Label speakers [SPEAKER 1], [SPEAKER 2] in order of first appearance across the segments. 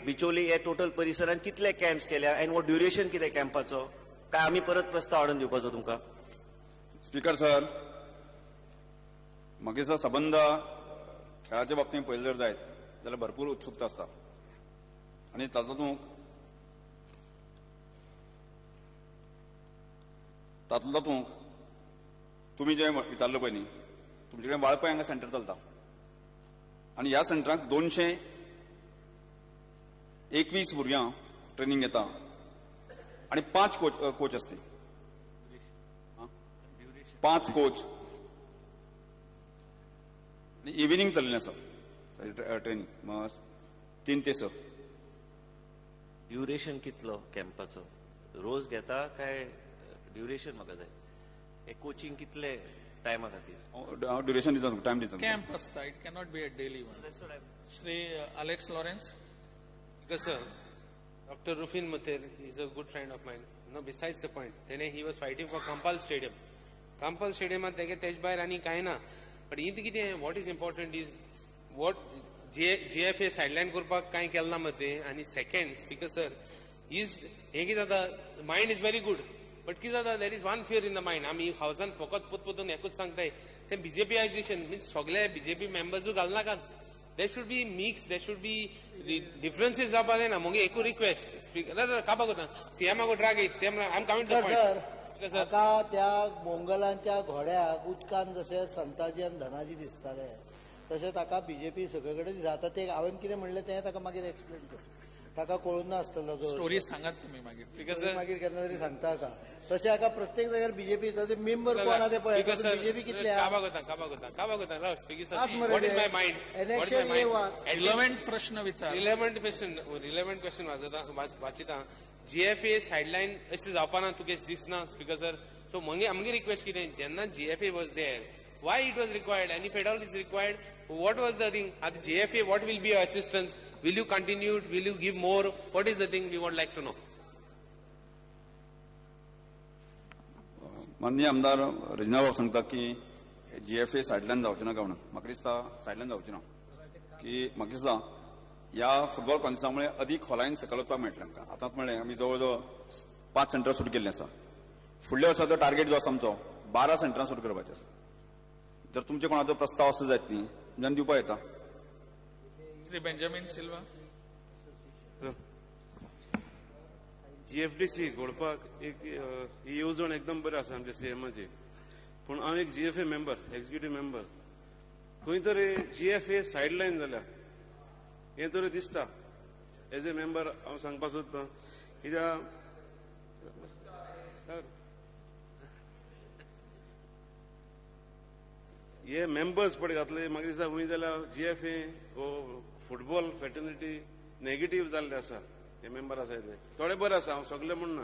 [SPEAKER 1] बिचोली हे टोटल परिसरान कितले कॅम्प्स केल्या आनी हो ड्युरेशन कितें कॅम्पाचो, काय आमी परत प्रस्ताव हाडून दिवपाचो तुमकां?
[SPEAKER 2] स्पीकर सर, म्हाका दिसता सबंद खेळाच्या बाबतींत पळयलें जर जायत जाल्यार भरपूर उत्सुकता आसता आनी तातूंत तातूंत तुमी जें विचारलें पळय न्ही, तुमचे कडेन वाळपय हांगा सेंटर चलता आनी ह्या सेंटराक 221 भुरग्यां ट्रेनिंग घेता आनी 5 कोच आसता, 5 कोच आनी इव्हिनींग चल्लें आसा ट्रेनिंग 3 ते 6.
[SPEAKER 1] ड्युरेशन कितलो कॅम्पाचो? रोज घेता काय ड्युरेशन म्हाका जाय? हे कोचिंग कितले टायमा खातीर?
[SPEAKER 2] हांव ड्युरेशन दिता, टायम दिता.
[SPEAKER 3] कॅम्प आसता, it cannot be a daily one. Shri Alex Lawrence.
[SPEAKER 4] Sir, Doctor Rufin Mutter is a good friend of mine. No, besides the point, then he was fighting for Kampal Stadium. Kampal Stadium तेगे तेज भायर आनी कांय ना. But इत कितें, what is important is what GFA sideline करपाक कांय केलें ना मतें. आनी सेकंड स्पीकर सर is हें कितें जाता, mind is very good but कितें जाता, there is one fear in the mind. आमी हावसान फकत पोत एकूच सांगताय तें बीजेपीआयजेशन मिन्स सगळे BJP मेंबर्सूय घालनाकात. There should be mix, there should be differences जावपा जायना. मुगे एकू रिक्वेस्ट स्पीकर काबाक वता सीएमाक ड्राग येत, CM I am coming to point.
[SPEAKER 5] म्हाका त्या मोंगलांच्या घोड्याक उदकान जशें संताजी आनी धनाजी दिसताले तशें ताका बीजेपी सगळे कडेन दिसता. आतां ते हांवें कितें म्हणलें तें ताका मागीर एक्सप्लेन कर, ताका कळून ना आसतलो.
[SPEAKER 3] स्टोरी सांगात तुमी मागीर,
[SPEAKER 5] मागीर केन्ना तरी सांगता हाका. तशें हाका प्रत्येक जाग्यार बीजेपी ताचे मेंबर कोण आहा ते पळय, बीजेपी कितले
[SPEAKER 3] रिलेव्हंट प्रश्न विचार,
[SPEAKER 4] रिलेव्हंट क्वेश्चन वाचिता. जीएफए सायडलायन अशें जावपाना तुगे दिसना स्पीकर सर. सो मगे आमगे रिक्वेस्ट कितें, जेन्ना GFA was there, why it was required, and if at all is required, what was the thing? At GFA, what will be your assistance? Will you continue it? Will you give more? What is the thing we would like to know?
[SPEAKER 2] माननीय आमदार रजनाबाब सांगता की GFA सायडलायन जावचें ना काय म्हणून. म्हाका दिसता सायडलायन जावचें ना, की म्हाका दिसता ह्या फुटबॉल कॉन्सा मुळे अदीक खोलायेन सकयल वचपाक मेळटलें आमकां. आतांच म्हणलें आमी जवळ जवळ 5 सेंटरां सुरू केल्लीं आसा. फुडल्या वर्साचो टार्गेट जो आसा आमचो 12 सेंटरां सुरू करपाचें आसा. जर तुमचे कोणाचो प्रस्ताव आसा जायत न्ही तुमच्यान दिवपाक येता.
[SPEAKER 3] श्री बेंजामीन सिल्वा.
[SPEAKER 6] जीएफडीसी घोडपाक एक ही येवजण एकदम बरी आसा आमच्या सीएमाची, पूण हांव एक जीएफए मेंबर, एक्झिक्युटीव मेंबर, खंय तरी जीएफए सायडलायन जाल्या हें तरी दिसता. एज ए मेंबर हांव सांगपाक सोदतां कित्याक हे मेंबर्स पळय घातले म्हाका दिसता खंय जाल्यार जीएफए हो फुटबॉल फ्रेटर्निटी नेगेटीव जाल्ले आसा. हे मेंबर आसा ते थोडे बरे आसा, हांव सगळे म्हणना,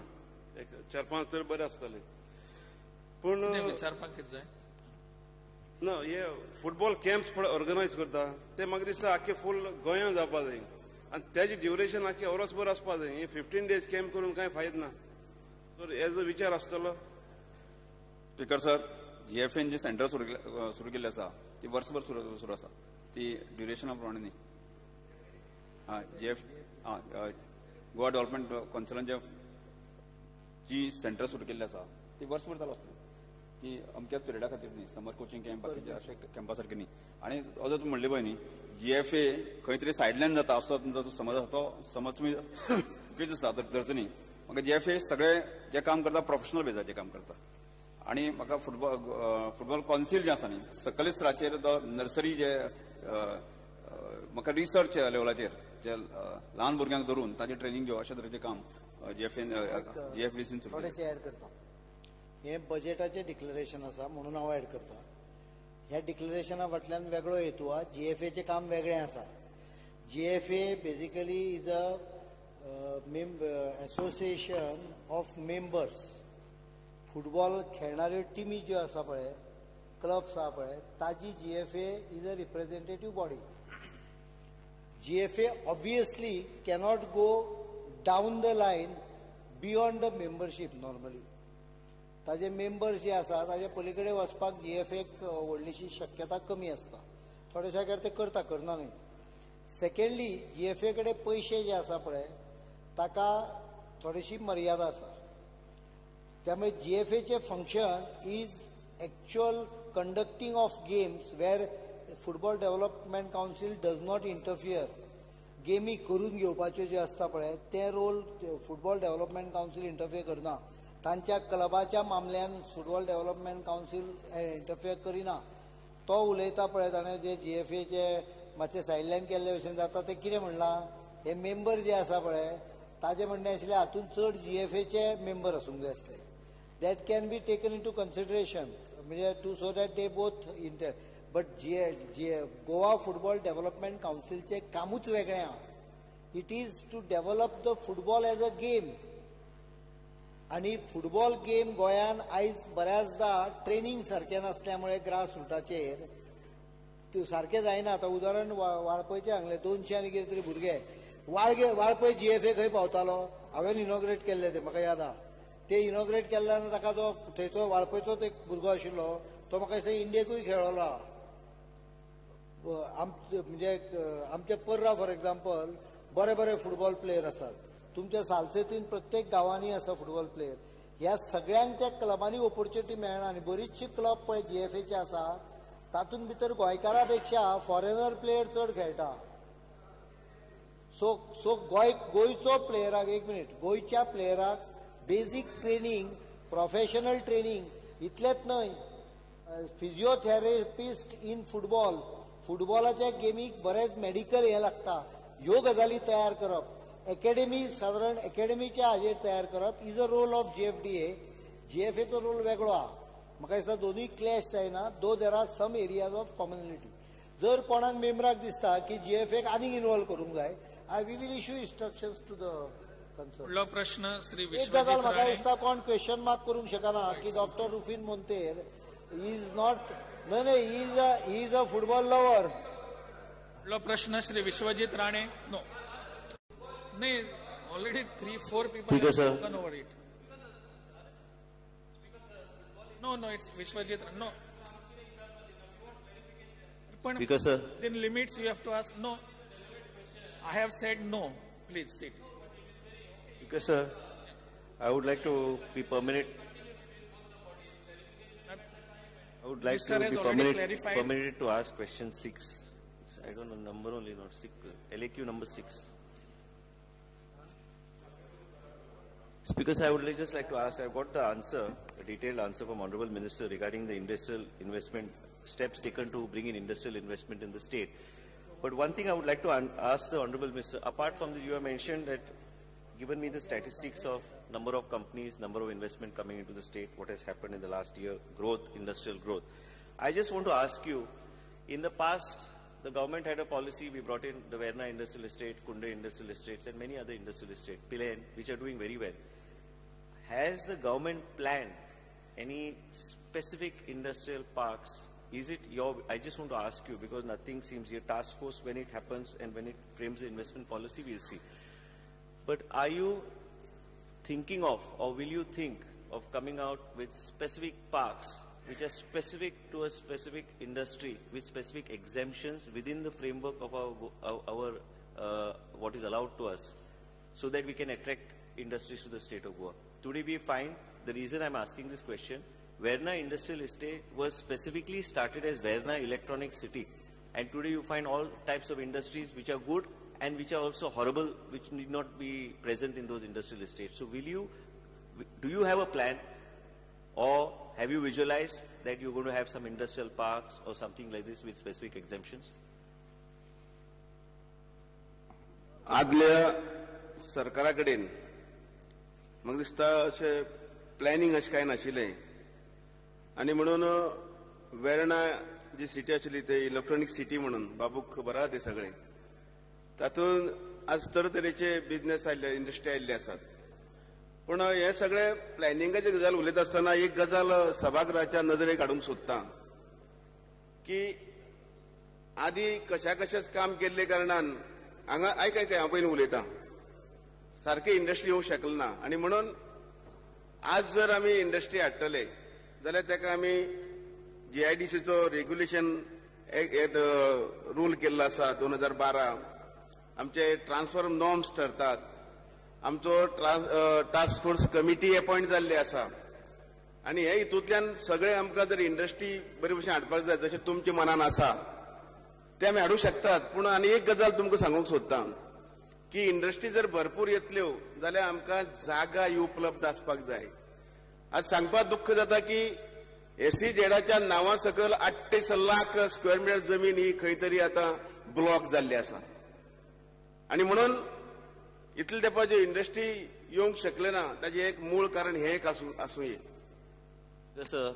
[SPEAKER 6] एक 4-5 तरी बरे आसतले. पूण
[SPEAKER 3] विचारपाक कितें जाय
[SPEAKER 6] ना, हे फुटबॉल कॅम्प्स पळय ऑर्गनायज करता ते म्हाका दिसता आख्खे फूल गोंयांत जावपा जाय आनी तेजे ड्युरेशन आख्खे वर्सभर आसपा जाय. हे 15 डेज कॅम्प करून कांय फायद ना. सो हेजो विचार आसतलो.
[SPEAKER 2] स्पीकर सर, जीएफएन जे सेंटर सुरू केल्ले आसा ती वर्सभर सुरू आसा, ती ड्युरेशना प्रमाणे न्ही. हा जीएफ गोवा डेव्हलपमेंट कौन्सिलान जे जी सेंटर सुरू केल्ले आसा ती वर्सभर चालू आसता, ती अमक्याच पिरियडा खातीर न्ही, समर कोचिंग कॅम्प बाकीचे अशे कॅम्पा सारखे न्ही. आनी अजून तुमी म्हणले पळय न्ही जीएफए खंय तरी सायडलायन जाता असो तुमचो जो समज आसा तो समज तुमी चुकीच आसा, धरचो न्ही. म्हाका जीएफए सगळे जे काम करता प्रोफेशनल बेजाचें काम करता आनी म्हाका फुटबॉल कौन्सिल जें आसा न्ही सकयल स्तराचेर नर्सरी जे म्हाका रिसर्च लेवलाचेर जे ल्हान भुरग्यांक धरून ताचें ट्रेनिंग घेवप अशा तरेचें काम जीएफएन जीएफडीसीन सुरू.
[SPEAKER 5] थोडेशें ऍड करता, हें बजेटाचें डिक्लरेशन आसा म्हणून हांव ऍड करता. ह्या डिक्लरेशना फाटल्यान वेगळो हेतू आसा, जीएफएचें काम वेगळें आसा. GFA basically is a association of members. Football खेळणाऱ्यो टिमी ज्यो आसा पळय, क्लब्स आसा पळय, ताजी GFA is a representative body. GFA obviously cannot go down the line beyond the membership normally. ताजे मेंबर्स जे आसा ताजे पलीकडे वचपाक जीएफएक व्हडलीशी शक्यता कमी आसता. थोडे जाग्यार ते करता, करना न्ही. सेकंडली जीएफए कडेन पयशे जे आसा पळय ताका थोडीशी मर्यादा आसा. त्यामुळे जीएफएचे function is actual conducting of games where Football Development Council does not interfere. गेमी करून घेवपाच्यो ज्यो आसता पळय ते role Football Development Council interfere करना. तांच्या क्लबाच्या मामल्यान फुटबॉल डेव्हलपमेंट कावन्सील इंटरफियर करिना. तो उलयता पळय ताणें जे जीएफएचे मातशें सायडलायन केल्ले भशेन जाता तें कितें म्हणलां, हे मेंबर जे आसा पळय ताजें म्हणणें आशिल्लें हातूंत चड जीएफएचे मेंबर आसूंक जाय आसले. That can be taken into consideration म्हणजे to so that they both inter but Goa Football Development कावन्सिलचें कामूच वेगळें आहा. It is to develop the football as a game. आनी फुटबॉल गेम गोंयान आयज बऱ्याचदा ट्रेनींग सारकें नासल्यामुळे ग्रास रुटाचेर सारकें जायना. आतां उदाहरण वाळपयचें सांगलें, 200 आनी कितें तरी भुरगे वाळपय जीएफए खंय पावतालो, हांवें इनॉग्रेट केल्लें तें म्हाका याद आहा. ते इनॉग्रेट केल्ल्यान ताका जो थंयचो वाळपयचोच एक भुरगो आशिल्लो तो म्हाका दिसता इंडियेकूय खेळ्ळो. म्हणजे आमचे पर्रा फॉर एग्जाम्पल बरे बरे फुटबॉल प्लेयर आसात, तुमच्या सालसेतीन प्रत्येक गांवांनी आसा फुटबॉल प्लेयर. ह्या सगळ्यांक त्या क्लबांनी ऑपॉर्च्युनिटी मेळना आनी बरीचशी क्लब पळय जीएफएचे आसा तातूंत भितर गोंयकारा पेक्षा फॉरेनर प्लेयर चड खेळटा. सो सो गोंयचो प्लेयराक, एक मिनीट, गोंयच्या प्लेयराक बेजीक ट्रेनींग, प्रोफेशनल ट्रेनींग इतलेंच न्हय, फिजियोथेरपिस्ट इन फुटबॉल, फुटबॉलाच्या गेमीक बरेंच मेडिकल हें लागता, ह्यो गजाली तयार करप, एकेडमी सादारण एकेडमीच्या हाजेर तयार करप is a role of GFDA. जीएफएचो role वेगळो आहा. म्हाका दिसता दोनूय क्लॅश जायना, though there are some areas of commonality. जर कोणाक मेंबराक दिसता की जीएफएक आनीक इन्वॉल्व करूंक जाय, I we will issue instructions to the concern.
[SPEAKER 3] फुडलो प्रश्न श्री
[SPEAKER 5] एक गजाल म्हाका दिसता कोण क्वेश्चन मार्क करूंक शकना की doctor Rufin Monteiro is not, न्हय न्हय, he is a football lover.
[SPEAKER 3] फुडलो प्रश्न श्री विश्वजीत राणे. नो नाही, already 3-4 people have spoken over it. No no, it's Vishwajit. No, पण in limits you have to ask. No, I have said no. Please sit.
[SPEAKER 1] Speaker sir, I would like to be permitted. I would like to be permitted to ask question 6. I don't know number only, not 6. LAQ number 6. Speaker sir, I would just like to ask, I got the answer, a detailed answer from Honorable Minister regarding the industrial investment steps taken to bring in industrial investment in the state. But one thing I would like to ask the Honorable Minister, apart from this, you have mentioned that, given me the statistics of number of companies, number of investment coming into the state, what has happened in the last year, growth, industrial growth. I just want to ask you, in the past, the government had a policy, we brought in the Verna Industrial Estate, Kunde Industrial Estates, and many other industrial estates, Pilen, which are doing very well. Has the government planned any specific industrial parks? Is it your, I just want to ask you, because nothing seems here, task force, when it happens and when it frames the investment policy, we'll see. But are you thinking of, or will you think of coming out with specific parks which are specific to a specific industry with specific exemptions within the framework of our what is allowed to us, so that we can attract industries to the state of Goa? Today we find, the reason I'm asking this question, Verna Industrial Estate was specifically started as Verna Electronic City, and today you find all types of industries which are good and which are also horrible, which need not be present in those industrial estates. So do you have a plan, or have you visualized that you're going to have some industrial parks or something like this with specific exemptions?
[SPEAKER 7] आदल्या सरकारा कडेन म्हाका दिसता अशें planning अशें कांय नाशिल्लें आनी म्हणून वेर्णा जी सिटी आशिल्ली ते इलेक्ट्रॉनीक सिटी म्हणून बाबूक खबर आहा ते सगळें, तातूंत आज तरेतरेचे बिजनेस आयिल्ले, इंडस्ट्री आयिल्ले आसात. पूण हे सगळे प्लॅनिंगाची गजाल उलयता आसतना एक गजाल सभागृहाच्या नदरेक हाडूंक सोदता की आदी कशा कशेंच काम केल्ले कारणान हांगा आयक आयक हांव पयलीं उलयतां, सारकी इंडस्ट्री येवंक शकली ना. आनी म्हणून आज जर आमी इंडस्ट्री हाडटले जाल्यार ताका आमी जीआयडीसीचो रेग्युलेशन एक रूल केल्लो आसा 2012, आमचे ट्रान्सफर नॉर्म्स ठरतात, आमचो टास्क फोर्स कमिटी अपॉयंट जाल्ली आसा आनी हे हितूंतल्यान सगळे आमकां जर इंडस्ट्री बरे भशेन हाडपाक जाय जशें तुमच्या मनान आसा ते आमी हाडूंक शकतात. पूण आनी एक गजाल तुमकां सांगूंक सोदता की इंडस्ट्री जर भरपूर येतल्यो जाल्यार आमकां जागा ही उपलब्ध आसपाक जाय. आज सांगपाक दुख्ख जाता की एसईझेडाच्या नांवा सकयल 38 लाख स्क्वेअर मिटर जमीन ही खंय तरी आतां ब्लॉक जाल्ली आसा आनी म्हणून इतले तेंपा ज्यो इंडस्ट्री येवंक शकले ना ताजें एक मूळ कारण हें एक आसूं ये.
[SPEAKER 1] जसं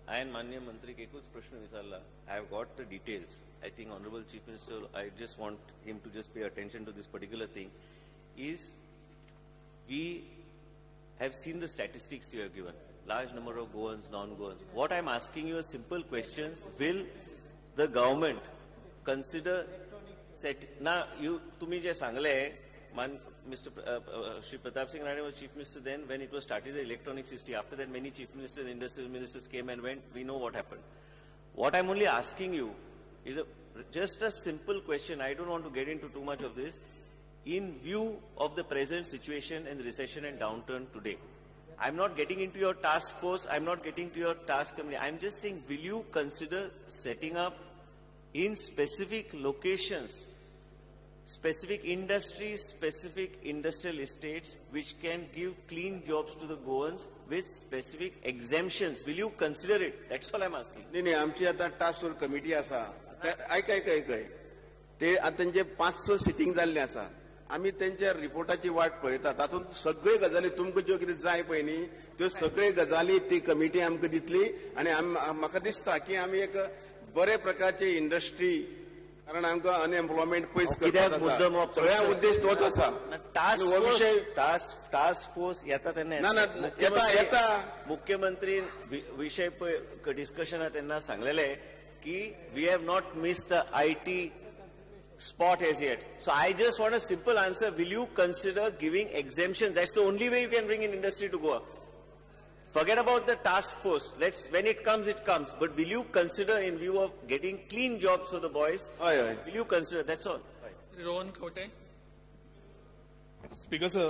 [SPEAKER 1] हांवें माननीय मंत्रीक एकूच प्रश्न विचारला. I have got the details. I think honourable chief minister, I just want him to just pay attention to this particular thing. Is we have seen the statistics you have given, large number of Goans, non-Goans. What I am asking you are simple questions. Will the government consider set ना you तुम्ही जे सांगले मान Mr. Shri Pratap Singh Rane was Chief Minister then when it was started the electronic city. After that many Chief Ministers, industrial ministers came and went. We know what happened. What I'm only asking you is just a simple question. I don't want to get into too much of this. In view of the present situation and recession and downturn today, I'm not getting into your task force. I'm not getting to your task committee. I'm just saying, will you consider setting up in specific locations, specific industries, specific industrial estates which can give clean jobs to the Goans with specific exemptions? Will you consider it? That's all I'm asking.
[SPEAKER 7] नाही नाही, आमची आता task force committee आसा. आयक आयक आयक ते आतां तेंचे 5-6 सिटींग जाल्ले आसा. आमी तेंच्या रिपोर्टाची वाट पळयता. तातूंत सगळे गजाली तुमकां ज्यो कितें जाय पळय न्ही त्यो सगळे गजाली ती कमिटी आमकां दितली आनी म्हाका दिसता की आमी एक बरे प्रकारची इंडस्ट्री, कारण आमकां अनएम्प्लॉयमेंट पयस करपाक आसा. सगळ्या उद्देश तोच आसा.
[SPEAKER 1] टास्क फोर्स येता तेन्ना
[SPEAKER 7] ना येता येता
[SPEAKER 1] मुख्यमंत्री विशय पळय डिस्कशना तेन्ना सांगलेले की we have not miss the IT spot as yet. So I just want a simple answer. Will you consider giving exemptions? That's the only way you can bring in industry to Goa. Forget about the task force. Let's, when it comes, it comes. But will you consider, in view of getting clean jobs for the boys,
[SPEAKER 7] aye, aye.
[SPEAKER 1] Will you consider? That's all.
[SPEAKER 3] Rohan Khaunte.
[SPEAKER 8] Speaker sir,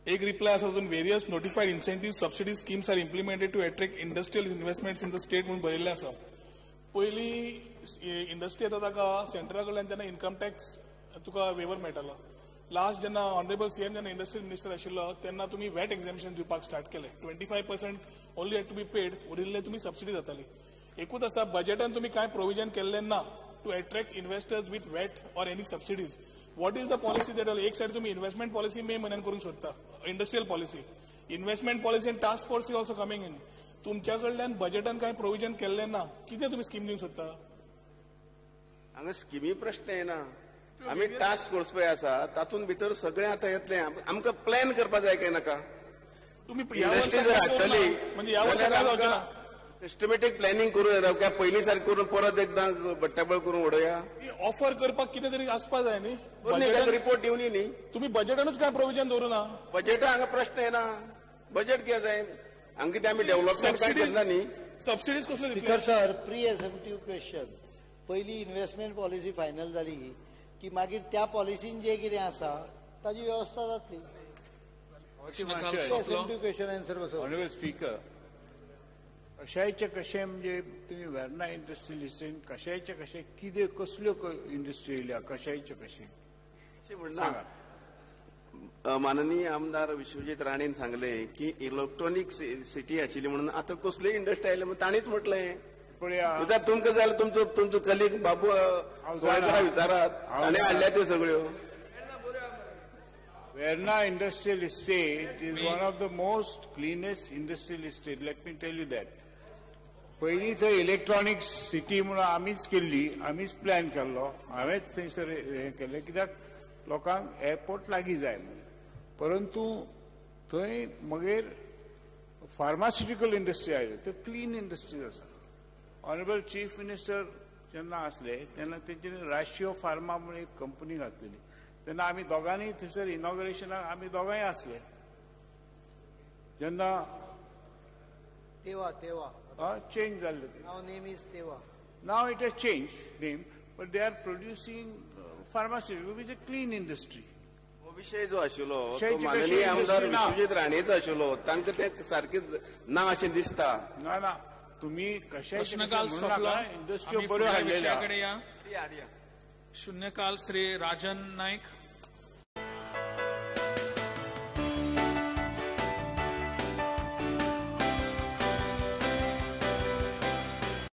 [SPEAKER 8] एक reply आसा तातूंत various notified incentive subsidy schemes are implemented to attract industrial investments in the state म्हणून बरयल्लें आसा. पयली industry येता ताका सेंट्रा कडल्यान तेन्ना इन्कम टॅक्स तुका वेवर मेळटालो. लास्ट जेन्ना ऑनरेबल सीएम जेन्ना इंडस्ट्रियल मिनिस्टर आशिल्लो तेन्ना तुमी वॅट एक्झाम्शन दिवपाक स्टार्ट केलें. 25% only had to be paid, उरिल्ले तुमी सबसिडी जाताली. एकूच आसा, बजेटान तुमी कांय प्रोविजन केल्लें ना to attract investors with VAT or any subsidies. What is the policy that एक सायड तुमी इन्व्हेस्टमेंट पॉलिसी मे म्हयन्यान करूंक सोदता, industrial policy, investment policy and task force is also coming in. तुमच्या कडल्यान बजेटान कांय प्रोविजन केल्लें ना, कितें तुमी स्कीम दिवंक सोदता?
[SPEAKER 7] हांगा स्किमी प्रश्न येना. आमी टास्क फोर्स पळय आसा तातूंत भितर सगळें आतां येतलें. आमकां प्लॅन करपाक जाय काय नाका?
[SPEAKER 8] तुमी
[SPEAKER 7] इंडस्ट्री जर हाडटली
[SPEAKER 8] म्हणजे ह्या वर्सा
[SPEAKER 7] आमकां सिस्टमॅटीक प्लॅनिंग करूं काय पयलीं सारकें करून परत एकदां बट्ट्याबळ करून उडोवया?
[SPEAKER 8] ऑफर करपाक कितें तरी आसपा जाय न्ही.
[SPEAKER 7] रिपोर्ट दिवनी न्ही.
[SPEAKER 8] तुमी बजेटानूच कांय प्रोविजन दवरूं ना.
[SPEAKER 7] बजेटा हांगा प्रश्न येना. बजेट कितें जाय हांगा कितें आमी डेव्हलपमेंट काय करना न्ही.
[SPEAKER 8] सबसिडीज कसल्यो दितले?
[SPEAKER 5] Speaker sir, pre-assumptive question. पयली इन्व्हेस्टमेंट पॉलिसी फायनल जाली की मागीर त्या पॉलिसीन जे कितें आसा ताजी वेवस्था जातली. क्वेश्चन आन्सर कसो?
[SPEAKER 9] ऑनरेबल स्पीकर, कशायचे कशें म्हणजे तुमी वेर्ना इंडस्ट्रियल इस्टेट कशायचे कशें कितें कसल्यो इंडस्ट्री येयल्या कशायचे कशें
[SPEAKER 7] म्हणना. माननीय आमदार विश्वजीत राणेन सांगलें की इलेक्ट्रॉनिक सिटी आशिल्ली म्हणून आतां कसली इंडस्ट्री आयली म्हणून ताणीच म्हटलें. पळया तुमकां जाल्यार तुमचो तुमचो कलीग बाबू गोवेकारा विचारात, ताणें हाडल्या त्यो सगळ्यो.
[SPEAKER 9] Verna Industrial Estate is one of the most cleanest industrial estate, let me tell you that. पयलीं थंय इलेक्ट्रॉनिक्स सिटी म्हणून आमीच केल्ली, आमीच प्लॅन केल्लो, हांवेंच थंयसर हें केल्लें कित्याक लोकांक एअरपोर्ट लागीं जाय म्हणून. परंतु थंय मगेर फार्मास्युटिकल इंडस्ट्री आयल्यो, त्यो क्लीन इंडस्ट्रीज आसा. ऑनरेबल चीफ मिनिस्टर जेन्ना आसले तेन्ना तेंच्यांनी राशियो फार्मा म्हणून एक कंपनी घातलेली. तेन्ना आमी दोगांनी थंयसर इनॉग्रेशनाक आमी दोगांय आसले. जेन्ना
[SPEAKER 5] तेवा तेवा
[SPEAKER 9] चेंज जाल्लें.
[SPEAKER 5] Now name is Teva.
[SPEAKER 9] Now it has change name, but they are producing Pharmaceutical is a clean industry.
[SPEAKER 7] हो विशय जो आशिल्लो तो माननीय आमदार विश्वजीत राणेचो आशिल्लो, तांकां तें सारकें ना अशें दिसता.
[SPEAKER 9] ना ना, तुम्ही कशें
[SPEAKER 3] प्रश्नकाल सोंपलो,
[SPEAKER 9] इंडस्ट्री बऱ्यो हाडलेल्या.
[SPEAKER 3] शून्यकाल श्री राजन नाईक.